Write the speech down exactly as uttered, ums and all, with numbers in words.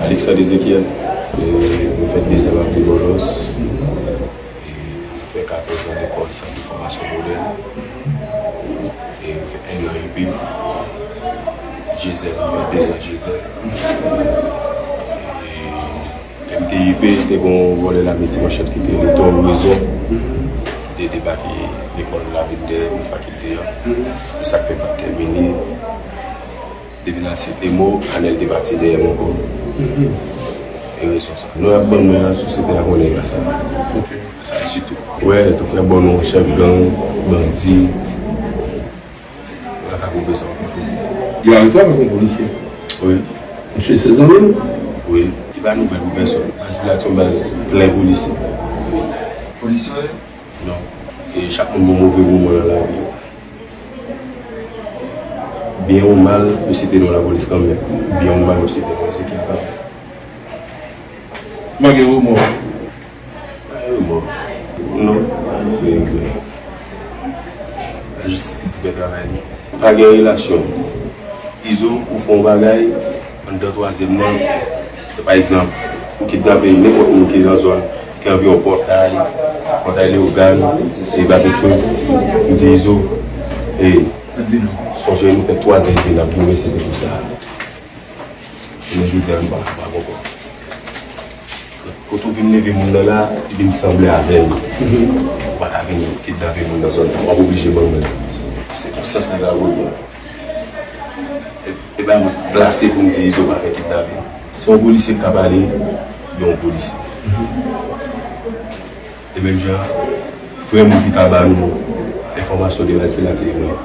Alexandre Ezekiel. E, mwen fè dezan m ap viv Bòlòs. E, mwen fè katòz an lekòl sant de fòmasyon modèl. E, mwen fè enn an I P. Jezèl, mwen fè dezan Jezèl. E, lè m te I P, te gen yon vòlè lame Ti Manchèt ki te rele Tò Rezon, ki te debake lekòl Lavil dèyè m, fakilte an. E sa k fè m pa t tèmine. Depi n al site mo, Anèl te pati dèyè m ankò. E rezon sa. Non y ap ban mwen an, sosyete a konnen y a sa. Sa sitou. Wè, tou prè ban nou chèf gang, bandi. Yo pa ka pwouve sa ankò. Yo arete w avèk yon polisye? Wi. Misye se zanmi w? Wi. Li pa nouvèl pou pèsonn. Baz la se yon baz plen polisye. Polisye w ye? Non. E chak moun gen yon move moman nan lavi yo. Byen ou mal, yo site non lapolis kanmenm. Byen ou mal, yo site non Ezekiel kanmenm. Malgre remò. Pa gen remò. Non, pa gen regrè. Lajistis ki pou fè travay li. Pa gen relasyon. Izo, ou fè yon bagay, anndan twazyèm nan, pa egzanp, ou kidnape nenpòt moun ki nan zòn, ki anviwon Pòtay, Pòtay Leyogàn, e pa kèk choz, m di Izo, e, sonje nou fè twa zan epi n ap goumen, se te pou sa. Jounen jodi a, nou pa kapab ankò. Kote w vin leve moun nan la, li vin sanble avè l. Ou pa ka vin kidnape moun nan zòn sa, w ap oblije ban mwen. Se konsyans li la pou mwen. E, e pa mwen plase pou m di Izo pa fè kidnape. Se yon polisye k ka pale, li yon polisye. E menm jan, vrè moun ki ka ba nou enfòmasyon de respiratif nou.